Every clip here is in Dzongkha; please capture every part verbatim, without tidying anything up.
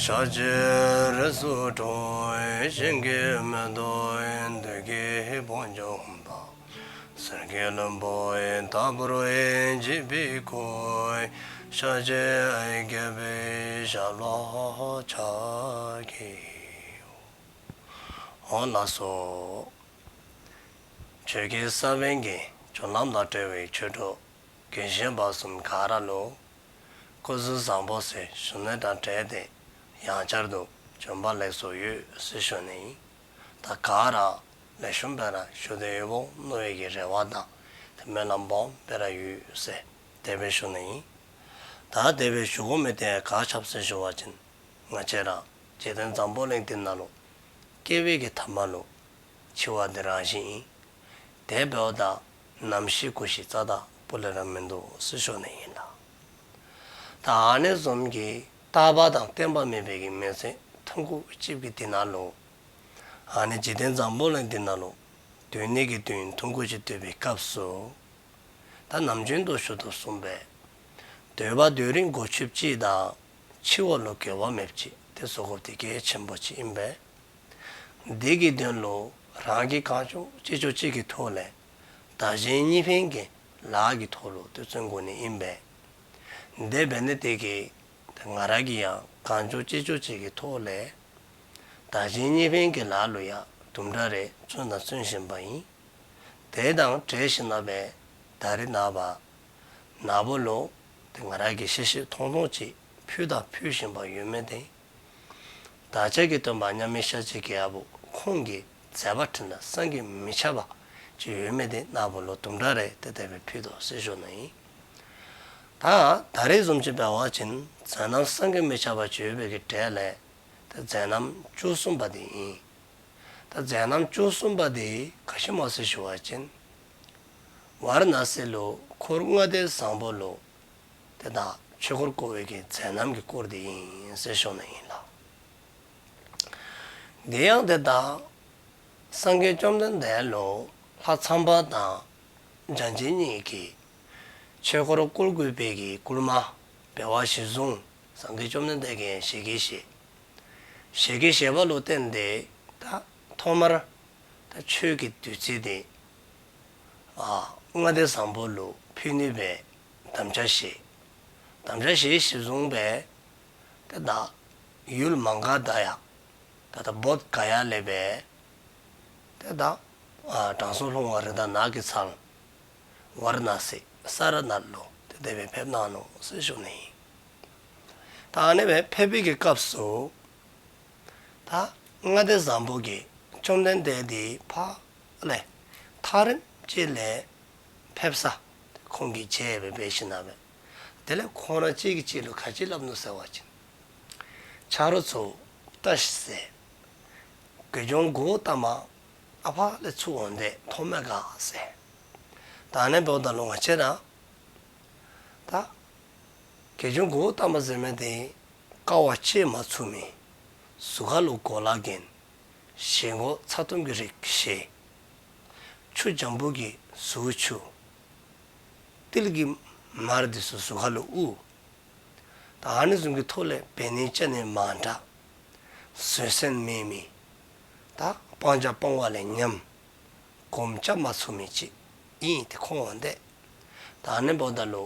ཤཱཀྱའི་རིགས་སུ་འཁྲུངས། ཞིང་གི་མེ་ཏོག་བདུད་ཀྱི་དཔུང་འཇོམས་པ། གསེར་གྱི་ལྷུན་པོ་ལྟ་བུར་བརྗིད་པའི་སྐུ། ཤཱཀྱའི་རྒྱལ་པོའི་ཞབས་ལ་ཕྱག་འཚལ་ལོ། འོང་ལགས་སོ། ཆོས་ཀྱི་ས་བོན་གྱི་རྒྱུན་ལམ་དང་འབྲེལ་བའི་ཆོས་གྲོགས་རྒན་གཞོན་བར་གསུམ་ག་ར་ལུ་སྐུ་གཟུགས་བཟང་པོ་ཟེར་ཞུ་ནི་དང་འབྲེལ་ཏེ་ཡང་བསྐྱར་དུ་བྱོན་པ་ལེགས་སོ་ཡོད་ཟེར་ཞུ་ནི་ཨིན། ད་ག་ར་ལེགས་ཤོམ་སྦེ་ར་བཞུགས་ཏེ་ཡོདཔ་འོང་མནོ་བའི་གི་རེ་བ་དང་ཏེ་སྨོན་ལམ་སྦོམ་སྦེ་ར་ཡོད་ཟེར་དེ་སྦེ་ཞུ་ནི་ཨིན། ད་དེ་སྦེ་ཞུ་དགོ་མི་དེ་ག་ཅི་སྦེ་ཟེར་ཞུ་བ་ཅིན་ང་བཅས་ར་འཇིག་རྟེན་འཛམ་བུ་གླིང་འདི་ནང་ལུ་སྐྱེ་བའི་གི་ཐ་མ་ལུ་འཆི་བ་འདི་རང་བཞིན་ཨིན། དེ་འབདཝ་ད་ནམ་ཤི་འགོ་ཤི་རྩ་དང་སྤུ་ལས་ར་མིན་འདུག་ཟེར་ཞུ་ནི་ཨིན་ལགས། ད་ཨ་ནི་བཟུམ་གྱི་རྟག་པ་དང་བརྟན་པ་མེད་པའི་གི་མི་ཚེ་ཐུང་ཀུ་ཅིག་གི་འདི་ནང་ལུ་ཨ་ནི་འཇིག་རྟེན་འཛམ་བུ་གླིང་འདི་ནང་ལུ་སྡོད་ནི་གི་དུས་ཐུང་ཀུ་ཅིག་སྡོད་པའི་སྐབས་སུ་ད་ནམ་རྒྱུན་དུ་ཞུ་དོ་བཟུམ་སྦེ་སྡོད་པ་སྡོད་རིང་གོ་ཆོདཔ་ཅིག་དང་འཆི་བ་ལུ་འགལ་བ་མེདཔ་ཅིག་དེ་བཟོ་དགོཔ་དེ་གལ་ཆེན་པོ་ཅིག་ཨིན་པས། འདི་གི་དོན་ལུ་རང་གིས་གང་བྱུང་ཅི་བྱུང་ཅིག་གི་ཐོག་ལས་བདག་གཞན་གཉིས་ཕན་གྱི་ལཱ་གི་ཐོག་ལུ་དེ་བརྩོན་དགོ་ནི་ཨིན་པས། དེ་འབད་ནི་དེ་གིས་ང་ར་གིས་ཡང་གང་བྱུང་ཅི་བྱུང་ཅིག་གི་ཐོག་ལས་བདག་གཞན་གཉིས་ཕན་གྱི་ལཱ་ལུ་ཡང་དུམ་གྲ་རེ་བརྩོན་དང་བརྩོན་བཞིན་པ་ཨིན། དེ་དང་འབྲེལ་ཞིནམ་ལས་ད་རེས་ནངས་པ་ནངས་པ་ལུ་དེ་ང་ར་གིས་ཤེས་ཤེས་མཐོང་མཐོང་ཅིག་ཕུལ་དང་ཕུལ་བཞིན་པ་ཡོད་མི་དེ་བདག་ཅག་གི་སྟོན་པ་མཉམ་མེད་ཤཱཀྱའི་རྒྱལ་པོ་ཁོང་གི་མཛད་པ་འཕྲིན་ལས་བསམ་གྱིས་མི་ཁྱབ་པ་ཅིག་ཡོད་མི་དེ་ནངས་པ་ལུ་དུམ་གྲ་རེ་དེ་དེ་སྦེ་ཕུལ་དོ་ཟེར་ཞུ་ནི་ཨིན། ད་ད་རེས་བཟུམ་ཅིག་འབད་བ་ཅིན་མཛད་རྣམ་བསམ་གྱིས་མི་ཁྱབ་པ་ཅིག་ཡོད་པའི་གི་གྲས་ལས་དེ་མཛད་རྣམ་བཅུ་གསུམ་པ་དེ་ཨིན། ད་མཛད་རྣམ་བཅུ་གསུམ་པ་དེ་ག་ཅི་སྨོ་ཟེར་ཞུ་བ་ཅིན་ཝཱ་ར་ཎ་སི་ལུ་འཁོར་ལྔ་སྡེ་བཟང་པོ་ལུ་དེ་ད་ཆོས་འཁོར་བསྐོར་བའི་གི་མཛད་རྣམ་གྱི་སྐོར་དེ་ཨིན་ཟེར་ཞུ་ནི་ཨིན་ལགས། དེ་ཡང་དེ་ད་སངས་རྒྱས་བཅོམ་ལྡན་འདས་ལུ་ལྷ་ཚངས་པ་དང་བརྒྱ་བྱིན་གཉིས་ཀྱིས་ཆོས་འཁོར་བསྐོར་དགོ་པའི་གི་བསྐུལ་མ་འབད་བ་གཞིར་བཟུང་སངས་རྒྱས་བཅོམ་ལྡན་འདས་ཀྱིས་ཞལ་གྱིས་བཞེས། ཞལ་གྱིས་བཞེས་པ་ལུ་བརྟེན་ཏེ་ད་ཐོག་མར་ད་ཆོས་ཀྱི་བདུད་རྩི་དེ་ཨ་ལྔ་སྡེ་བཟང་པོ་ལུ་ཕུལ་ནི་སྦེ་དམ་བཅའ་བཞེས། དམ་བཅའ་བཞེས་གཞིར་བཟུང་སྦེ་དེ་ད་ཡུལ་མ་ག་དྷ་ཡ་ད་ལྟ་བོདྷ་ག་ཡ་ལས་སྦེ་དེ་ད་ཨ་དྲང་སྲོང་ལྷུང་བ་རི་དྭགས་ནགས་ཀྱི་ཚལ་ཝཱ་ར་ཎ་སི་ས་ར་ནཱཐ་ལུ་དེ་དེ་སྦེ་ཕེབས་གནང་ནུག་ཟེར་ཞུ་ནི་ཨིན། ད་ཨ་ནི་སྦེ་ཕེབས་པའི་གི་སྐབས་སུ་ད་ལྔ་སྡེ་བཟང་པོ་གིས་བཅོམ་ལྡན་འདས་དེ་ཕར་ལས་ཐག་རིང་ཅིག་ལས་ཕེབས་ས་ཁོང་གིས་མཇལ་སྦེ་འབད་ཞིནམ་ལས་དེ་ལས་ཁོང་ར་གཅིག་གིས་གཅིག་ལུ་ག་ཅི་སླབ་ནུག་ཟེར་བ་ཅིན་ཆ་རོགས་ཚུ་ལྟ་ཤིག་ཟེར། དགེ་སློང་གོའུ་ཏ་མ་ཨ་ཕར་ལས་ཚུར་འོང་དེ་མཐོང་མས་ག་ཟེར། ད་ཨ་ནི་འབདཝ་ད་ལུ་ང་བཅས་ར་ད་དགེ་སློང་གོའུ་ཏ་མ་ཟེར་མི་དེ་དཀའ་བ་སྤྱད་མ་ཚུགས་མི་གཟུགས་ཁ་ལུ་གོ་ལ་གྱོན། བཞེས་སྒོ་ཚ་ཏོམ་གྱི་རིགས་བཞེས། ཆུ་འཇམ་པོ་གིས་གཟུགས་འཁྱུ། ཏིལ་གྱི་མར་དེ་ཚུ་གཟུགས་ཁ་ལུ་དབུར། ད་ཨ་ནི་བཟུམ་གྱི་ཐོག་ལས་འབད་ནི་བྱ་ནི་མ་འདྲ། བཟོད་བསྲན་མེད་མི། ད་སྤང་བྱ་སྤོང་བ་ལས་ཉམས། གོམས་རྐྱབ་མ་ཚུགས་མི་ཅིག་ཨིན། ཏེ་ཁོང་འོང་དེ་ད་ཨ་ནི་འབདཝ་ད་ལུ་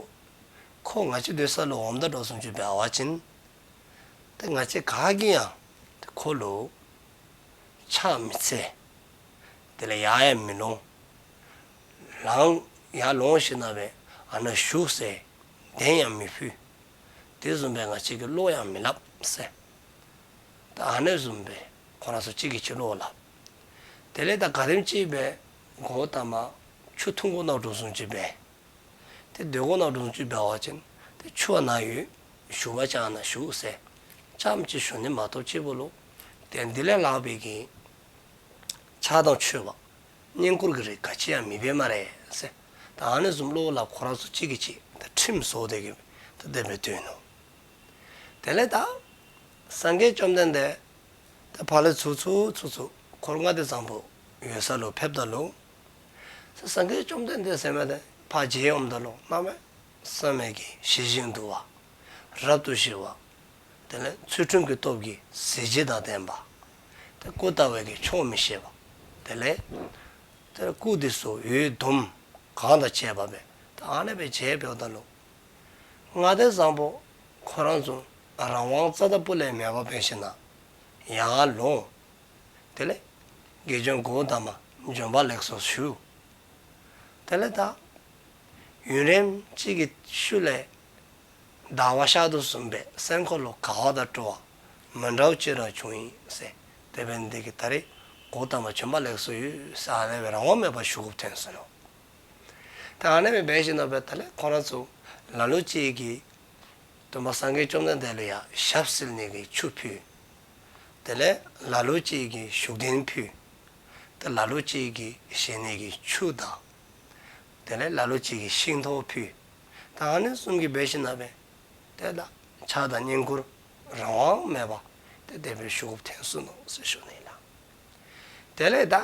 ཁོ་ང་བཅས་སྡོད་ས་ལུ་འོངམ་ད་འགྱོ་སོང་ཅིག་འབད་བ་ཅིན་ཏེ་ང་བཅས་ག་གིས་ཡང་ཏེ་ཁོ་ལུ་ཕྱག་མི་འཚལ། དེ་ལས་ཡར་ཡང་མི་ལོང་། ལོང་ཡར་ལོང་ཞིནམ་ལས་ཨ་ནཱ་བཞུགས་ཟེར་གདན་ཡང་མི་ཕུལ། དེ་བཟུམ་སྦེ་ང་བཅས་ཀྱིས་བློ་ཡང་མི་སླབ་ཟེར། ད་ཨ་ནི་བཟུམ་སྦེ་ཁོང་ར་ཚུ་གཅིག་གིས་གཅིག་བློ་སླབ། དེ་ལས་ད་ག་དེམ་ཅིག་སྦེ་གོའུ་ཏ་མ་ཆུ་འཐུང་དགོ་མནོ་འགྱོ་སོང་ཅིག་འབད། ཏེ་སྡོད་དགོ་མནོ་འགྱོ་སོང་ཅིག་འབད་བ་ཅིན་ཏེ་ཆུ་ཨ་ནཱ་ཡོད། བཞུགས་པ་ཅིན་ཨ་ནཱ་བཞུགས་ཟེར་རྐྱངམ་ཅིག་ཞུ་ནི་མ་གཏོགས་གཅིག་པོ་ལུ་ཏེ་འདི་ལས་ལྷག་པའི་གི་ཕྱག་དང་མཆོད་པ་བསྙེན་བཀུར་གྱི་རིགས་ག་ཅི་ཡང་མི་འབད་སྨ་རེ་ཟེར། ད་ཨ་ནི་བཟུམ་བློ་སླབ། ཁོང་ར་ཚུ་གཅིག་གིས་གཅིག་ད་ཁྲིམས་བཟོ་སྟེ་གི་ད་དེ་སྦེ་སྡོད་ནུག། དེ་ལས་ད་སངས་རྒྱས་བཅོམ་ལྡན་འདས་ད་ཕར་ལས་ཚུར་ཚུར་ཚུར་ཚུར་འཁོར་ལྔ་སྡེ་བཟང་པོ་ཡོད་ས་ལུ་ཕེབསཔ་ད་ལུ་སངས་རྒྱས་བཅོམ་ལྡན་འདས་ཟེར་མི་དེ་ཕར་མཇལ་འོངམ་ད་ལུ་གནམ་མེད་ས་མེད་ཀྱི་ཞི་ཞིང་དུལ་བ། རབ་ཏུ་ཞི་བ། དེ་ལས་ཚུལ་ཁྲིམས་ཀྱི་སྟོབས་ཀྱིས་གཟི་བརྗིད་དང་ལྡན་པ། ཏེ་སྐུ་ལྟ་བའི་གི་ཆོག་མི་ཤེས་པ། དེ་ལས་ཏེ་སྐུ་འདི་ཚུ་འོད་དུམ་གང་དང་བཅས་པ་སྦེ་ད་ཨ་ནི་སྦེ་མཇལ་འབདཝ་ད་ལུ། ལྔ་སྡེ་བཟང་པོ་ཁོ་ར་ཚུ་རང་དབང་རྩ་དང་སྤུ་ལས་མེད་པར་འབད་ཞིནམ་ལས་ཡར་ལོང་། དེ་ལས་དགེ་སྦྱོང་གཽ་ཏ་མ་བྱོན་པ་ལེགས་སོ་ཞུ། དེ་ལས་ད་ཡུན་རིངམོ་ཅིག་གི་ཤུལ་ལས་ཟླ་བ་ཤར་དོ་བཟུམ་སྦེ་སེམས་ཁར་ལུ་དགའ་བ་དང་སྤྲོ་བ་མི་འདྲཝ་ཅིག་ར་བྱུང་ཡི་ཟེར། དེ་འབད་ནི་དེ་གིས་ད་རིས་གཽ་ཏ་མ་བྱོན་པ་ལེགས་སོ་ཡོད་ཟེར་ཨ་ནི་སྦེ་རང་དབང་མེད་པར་ཞུ་དགོཔ་ཐོན་སོ་ནུག། ད་ཨ་ནི་སྦེ་འབད་ཞིནམ་ལས་ད་ལས་ཁོ་ར་ཚུ་ལ་ལུ་ཅིག་གིས་སྟོན་པ་སངས་རྒྱས་བཅོམ་ལྡན་འདས་ལུ་ཡང་ཞབས་བསིལ་ནི་གི་ཆུ་ཕུལ། དེ་ལས་ལ་ལུ་ཅིག་གིས་བཞུགས་གདན་ཕུལ། ཏེ་ལ་ལུ་ཅིག་གིས་བཞེས་ནི་གི་ཆུ་དང་། དེ་ལས་ལ་ལུ་ཅིག་གིས་ཤིང་ཏོག་ཕུལ། ད་ཨ་ནི་བཟུམ་གྱི་འབད་ཞིནམ་ལས་ཏེ་ད་ཕྱག་དང་བསྙེན་བཀུར་རང་དབང་མེད་པར་ཏེ་དེ་སྦེ་ཞུ་དགོཔ་ཐོན་སོ་ནུག་ཟེར་ཞུ་ནི་ལགས། དེ་ལས་ད་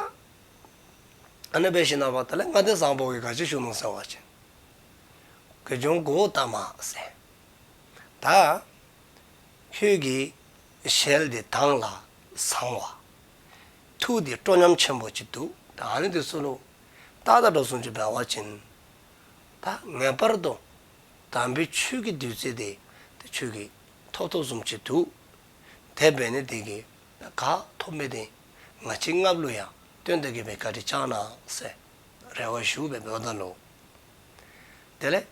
ཨ་ནི་འབད་ཞིནམ་ལས་ད་ལས་ལྔ་སྡེ་བཟང་པོ་གིས་ག་ཅི་ཞུ་ནུག་ཟེར་བ་ཅིན། དགེ་སྦྱོང་གཽ་ཏ་མ་ཟེར། ད་ཁྱོད་ཀྱི་ཞལ་འདི་དྭངས་ལ་བཟང་བ། ཐུགས་འདི་སྤྲོ་ཉམས་ཆེན་པོ་ཅིག་འདུག། ད་ཨ་ནི་འདི་ཚུ་ལུ་ད་ད་འགྲོ་སོང་ཅིག་འབད་བ་ཅིན། ད་ངེས་པར་དུ་དམ་པའི་ཆོས་ཀྱི་བདུད་རྩི་འདི་ད་ཁྱོད་ཀྱིས་ཐོབ་ཐོབ་བཟུམ་ཅིག་འདུག། དེ་འབད་ནི་དེ་གིས་ག་ཐོབ་མི་དེ་ང་བཅས་ལྔ་པོ་ལུ་ཡང་སྟོན་ཏེ་གི་སྦེ་བཀའ་དྲིན་བསྐྱང་གནང་ཟེར་རེ་བ་ཞུ་སྦེ་འབདཝ་ད་ལུ། དེ་ལས་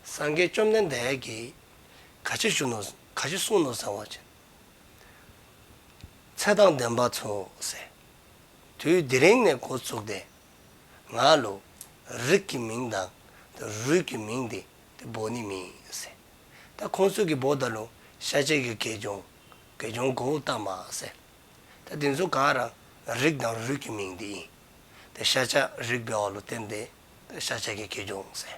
སངས་རྒྱས་བཅོམ་ལྡན་འདས་ཀྱིས་ག་ཅི་ཞུ་ནུག་ག་ཅི་གསུངས་ནུག་ཟེར་བ་ཅིན། ཚེ་དང་ལྡན་པ་ཚུ་ཟེར། དུས་དེ་རིང་ནས་འགོ་བཙུགས་ཏེ་ང་ལུ་རིགས་ཀྱི་མིང་དང་རུས་ཀྱི་མིང་འདི་འབོ་ནི་མེད་ཟེར། ད་ཁོང་ཚུ་གིས་འབོཝ་ད་ལུ་ཤཱཀྱ་གི་དགེ་སྦྱོང་དགེ་སྦྱོང་གཽ་ཏ་མ་ཟེར། ད་འདི་ཚུ་ག་ར་རིགས་དང་རུས་ཀྱི་མིང་འདི་ཨིན། ད་ཤཱཀྱ་རིགས་འབདཝ་ལུ་བརྟེན་ཏེ་ད་ཤཱཀྱ་གི་དགེ་སྦྱོང་ཟེར།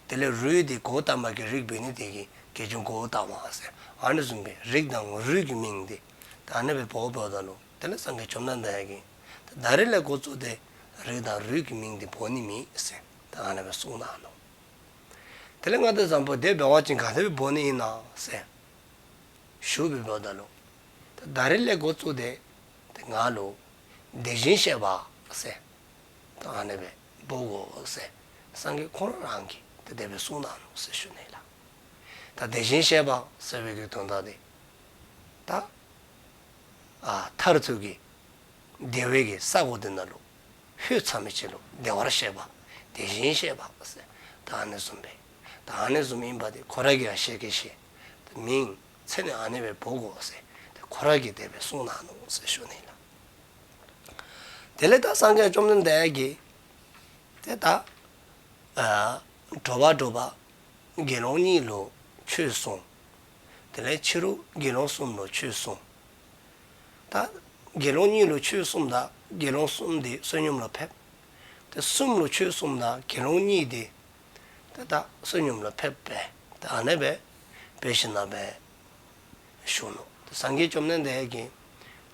དེ་ལས་རུས་འདི་གཽ་ཏ་མ་གི་རིགས་འབད་ནི་དེ་གིས་དགེ་སྦྱོང་གཽ་ཏ་མ་ཟེར། ཨ་ནི་བཟུམ་སྦེ་རིགས་དང་རུས་ཀྱི་མིང་འདི་ད་ཨ་ནི་སྦེ་འབོ་འབདཝ་ད་ལུ་དེ་ལས་སངས་རྒྱས་བཅོམ་ལྡན་འདས་ཀྱིས་ད་ད་རིས་ལས་འགོ་བཙུགས་ཏེ་རིགས་དང་རུས་ཀྱི་མིང་འདི་འབོ་ནི་མེད་ཟེར་ད་ཨ་ནི་སྦེ་གསུངས་གནང་ནུག། དེ་ལས་ལྔ་སྡེ་བཟང་པོ་དེ་འབད་བ་ཅིན་ག་དེ་སྦེ་འབོ་ནི་ཨིན་ན་ཟེར་ཞུ་སྦེ་འབདཝ་ད་ལུ། ད་ད་རིས་ལས་འགོ་བཙུགས་ཏེ་ད་ང་ལུ་དེ་བཞིན་གཤེགས་པ་ཟེར་ད་ཨ་ནི་སྦེ་འབོ་དགོ་ཟེར་སངས་རྒྱས་ཁོ་ར་རང་གིས་ད་དེ་སྦེ་གསུངས་གནང་ནུག་ཟེར་ཞུ་ནི་ལགས། ད་དེ་བཞིན་གཤེགས་པ་ཟེར་བའི་གི་དོན་དག་འདི་ད་ཨ་མཐར་ཐུག་གི་བདེ་བའི་གི་ས་གོ་འདི་ནང་ལུ་ལྷོད་ཚར་མི་ཅིག་ལུ་བདེ་བར་གཤེགས་པ་དེ་བཞིན་གཤེགས་པ་ཟེར་ད་ཨ་ནི་བཟུམ་སྦེ་ད་ཨ་ནི་བཟུམ་ཨིན་པ་དེ་ཁོ་ར་གིས་ཡང་ཤེས་ཀྱི་ཤེས། ད་མིང་མཚན་ནི་ཨ་ནི་སྦེ་འབོ་དགོ་ཟེར་ད་ཁོ་ར་གིས་དེ་སྦེ་གསུངས་གནང་ནུག་ཟེར་ཞུ་ནི་ལགས། དེ་ལས་ད་སངས་རྒྱས་བཅོམ་ལྡན་འདས་ཀྱིས་ཏེ་ད་ཨ་དྲོ་པ་དྲོ་པ་དགེ་སློང་གཉིས་ལུ་ཆོས་གསུངས། དེ་ལས་ཕྱི་རུ་དགེ་སློང་གསུམ་ལུ་ཆོས་གསུངས། ད་དགེ་སློང་གཉིས་ལུ་ཆོས་གསུངསམ་ད་དགེ་སློང་གསུམ་དེ་བསོད་སྙོམས་ལུ་ཕེབས། ཏེ་གསུམ་ལུ་ཆོས་གསུངསམ་ད་དགེ་སློང་གཉིས་དེ་ཏེ་ད་བསོད་སྙོམས་ལུ་ཕེབས་པས། ད་ཨ་ནེ་སྦེ་འབད་ཞིནམ་ལས་བཞུགས་ནུག། ཏེ་སངས་རྒྱས་བཅོམ་ལྡན་འདས་ཀྱིས་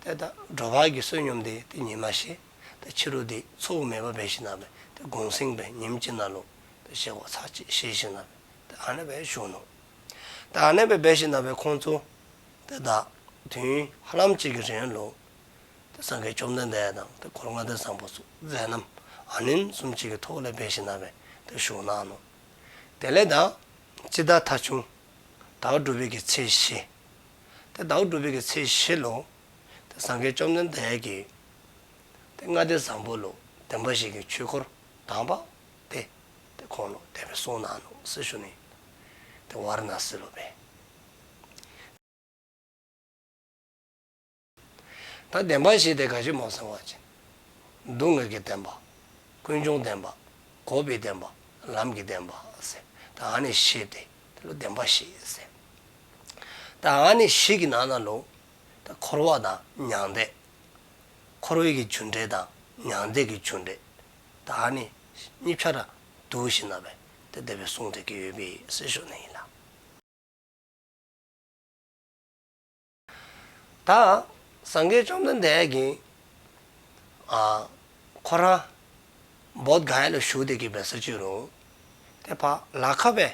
ཏེ་ད་དྲོ་པ་གི་བསོད་སྙོམས་དེ་ཏེ་ཉི་མ་བཞེས། ཏེ་ཕྱི་རུ་དེ་ཚོགས་མེདཔ་འབད་ཞིནམ་ལས་ཏེ་གུང་གསེང་སྦེ་ཉིནམ་གཅིག་ནང་ལུ་ཏེ་བཞེས་སྒོ་ཚར་གཅིག་བཞེས་ཞིནམ་ལས་ཏེ་ཨ་ནེ་སྦེ་བཞུགས་ནུག། ཏེ་ཨ་ནེ་སྦེ་འབད་ཞིནམ་ལས་ཁོང་ཚུ་ཏེ་ད་དུས་ཧ་ལམ་ཅིག་གི་རིང་ལུ་ཏེ་སངས་རྒྱས་བཅོམ་ལྡན་འདས་དང་ཏེ་འཁོར་ལྔ་སྡེ་བཟང་པོ་ཚུ་མཛད་རྣམ་ཨ་ནེམ་བཟུམ་ཅིག་གི་ཐོག་ལས་འབད་ཞིནམ་ལས་ཏེ་བཞུགས་གནང་ནུག། དེ་ལས་ད་སྤྱི་ཟླ་ཐ་ཆུང་ཟླཝ་དྲུག་པའི་གི་ཚེས་བཞི། ཏེ་ཟླཝ་དྲུག་པའི་གི་ཚེས་བཞི་ལུ་ཏེ་སངས་རྒྱས་བཅོམ་ལྡན་འདས་ཀྱིས་ཏེ་ལྔ་སྡེ་བཟང་པོ་ལུ་བདེན་པ་བཞི་གི་ཆོས་འཁོར་དང་པ་དེ་ཏེ་ཁོང་ལུ་དེ་སྦེ་གསུངས་གནང་ནུག་ཟེར་ཞུ་ནི། ཏེ་ཝཱ་ར་ཎཱ་སི་ལུ་སྦེ། ད་བདེན་པ་བཞི་དེ་ག་ཅི་སྨོ་ཟེར་བ་ཅིན། སྡུག་བསྔལ་གྱི་བདེན་པ། ཀུན་འབྱུང་བདེན་པ། འགོག་པའི་བདེན་པ། ལམ་གྱི་བདེན་པ་ཟེར། ད་ཨ་ནི་བཞི་དེ་དེ་ལུ་བདེན་པ་བཞི་ཟེར། ད་ཨ་ནི་བཞི་གི་ནང་ན་ལུ་ད་འཁོར་བ་དང་མྱང་འདས། འཁོར་བའི་གི་རྒྱུ་འབྲས་དང་མྱང་འདས་ཀྱི་རྒྱུ་འབྲས། ད་ཨ་ནི་གཉིས་ཆ་ར་བསྡུ་ཞིནམ་ལས་ཏེ་དེ་སྦེ་གསུངས་ཏེ་གི་ཡོད་པས་ཟེར་ཞུ་ནི་ཨིན་ལགས། ད་སངས་རྒྱས་བཅོམ་ལྡན་འདས་ཀྱིས་ཨ་ཁོ་ར་བོདྷ་ག་ཡ་ལུ་བཞུགས་ཏེ་གི་འབད་ས་ཅི་རུང་ཏེ་ཕར་ལ་ཁ་སྦེ་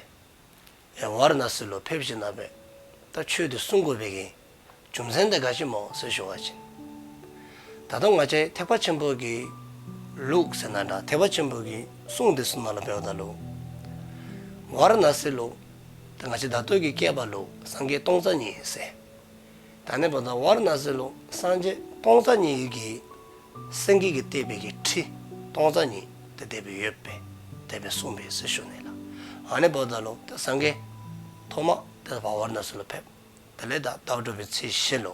ཝཱ་ར་ཎཱ་སི་ལུ་ཕེབས་ཞིནམ་ལས་ ད་ཆོས་འདི་གསུང་དགོ་པའི་གི་རྒྱུ་མཚན་དེ་ག་ཅི་སྨོ་ཟེར་ཞུ་བ་ཅིན། ད་ལྟོ་ང་བཅས་ཐེག་པ་ཆེན་པོ་གི་ལུགས་ཟེར་ན་འདྲ་ཐེག་པ་ཆེན་པོ་གི་གསུང་འདི་ཚུ་ནང་ལུ་འབདཝ་ད་ལུ། ཝཱ་ར་ཎ་སི་ལུ། ད་ང་བཅས་ད་ལྟོ་གི་སྐད་པ་ལུ་སངས་རྒྱས་སྟོང་རྩ་གཉིས་ཟེར། ད་ནི་འབདཝ་ད་ཝཱ་ར་ཎ་སི་ལུ་སངས་རྒྱས་སྟོང་རྩ་གཉིས་ཀྱི་སེང་གེ་གིས་བཏེགས་པའི་གི་ཁྲི་སྟོང་རྩ་གཉིས་དེ་དེ་སྦེ་ཡོད་པས། དེ་སྦེ་གསུངས་པས་ཟེར་ཞུ་ནི་ལགས། ཨ་ནི་འབདཝ་ད་ལུ་ད་སངས་རྒྱས་ཐོག་མ་དེ་ཝཱ་ར་ཎ་སི་ལུ་ཕེབས། དེ་ལས་ད་ཟླཝ་དྲུག་པའི་ཚེས་བཞི་ལུ་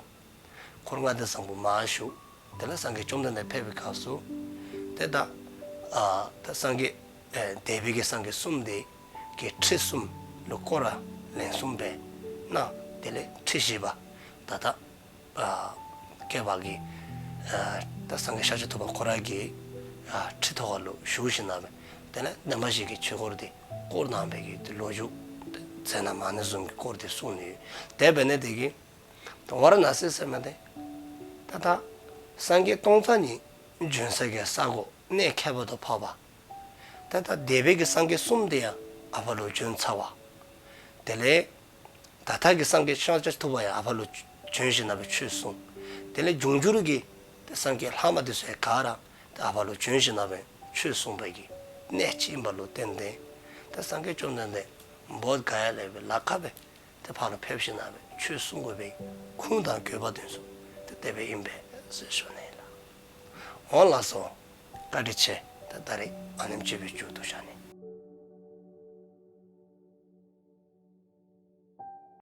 འཁོར་ལྔ་སྡེ་བཟང་པོ་མར་བཞུགས། དེ་ལས་སངས་རྒྱས་བཅོམ་ལྡན་འདས་ཕེབས་པའི་སྐབས་སུ། དེ་ད་ཨ་ད་སངས་རྒྱས་ཨེ་འདས་པའི་གི་སངས་རྒྱས་གསུམ་དེ་གི་ཁྲི་གསུམ་ལུ་སྐོར་ར་ལན་གསུམ་སྦེ་གནང་། དེ་ལས་ཁྲི་བཞི་པ་ད་ལྟོ་ཨ་བསྐལ་པ་གི་ཨ་ད་སངས་རྒྱས་ཤཱཀྱ་ཐུབ་པ་ཁོ་ར་གི་ཨ་ཁྲི་ཐོག་ཁ་ལུ་བཞུགས་ཞིནམ་ལས་དེ་ལས་བདེན་པ་བཞི་གི་ཆོས་འཁོར་དེ་བསྐོར་གནང་བའི་གི་དེ་ལོ་རྒྱུས་མཛད་ནི་མ་ཎི་བཟུམ་གྱི་སྐོར་དེ་གསུངས་ནུག། དེ་འབད་ནི་དེ་གིས་ད་ཝཱ་ར་ཎ་སི་ཟེར་མི་དེ་ད་ལྟོ་སངས་རྒྱས་སྟོང་རྩ་གཉིས་བྱོན་ས་གི་ས་གོ་གནས་ཁྱད་པར་དུ་འཕགས་པ། ད་ལྟོ་འདས་པའི་གི་སངས་རྒྱས་གསུམ་དེ་ཡང་ཨ་ཕ་ལུ་བྱོན་ཚར་བ། དེ་ལས་ད་ལྟོ་གི་སངས་རྒྱས་ཤཱཀྱ་ཐུབ་པ་ཡང་ཨ་ཕ་ལུ་བྱོན་ཞིནམ་ལས་ཆོས་གསུངས། དེ་ལས་འབྱུང་འགྱུར་གྱི་ཏེ་སངས་རྒྱས་ལྷག་མ་དེ་ཚུ་ཡང་ག་ར་ཏེ་ཨ་ཕ་ལུ་བྱོན་ཞིནམ་ལས་ཆོས་གསུངས་པའི་གི་གནས་ཅིག་ཨིན་པ་ལུ་བརྟེན་ཏེ་ཏེ་སངས་རྒྱས་བཅོམ་ལྡན་འདས་བོདྷ་ག་ཡ་ལས་སྦེ་ལ་ཁ་སྦེ་ཏེ་ཕར་ལུ་ཕེབས་ཞིནམ་ལས་ཆོས་གསུང་དགོ་པའི་ཁུངས་དང་དགོས་པ་དེ་ཚུ་ཏེ་དེ་སྦེ་ཨིན་པས་ཟེར་ཞུ་ནི་ལགས། འོང་ལགས་སོ། བཀའ་དྲིན་ཆེ། ཏེ་ད་རིས་ཨ་ནེམ་ཅིག་སྦེ་མཇུག་བསྡུ་བཞག་ནི།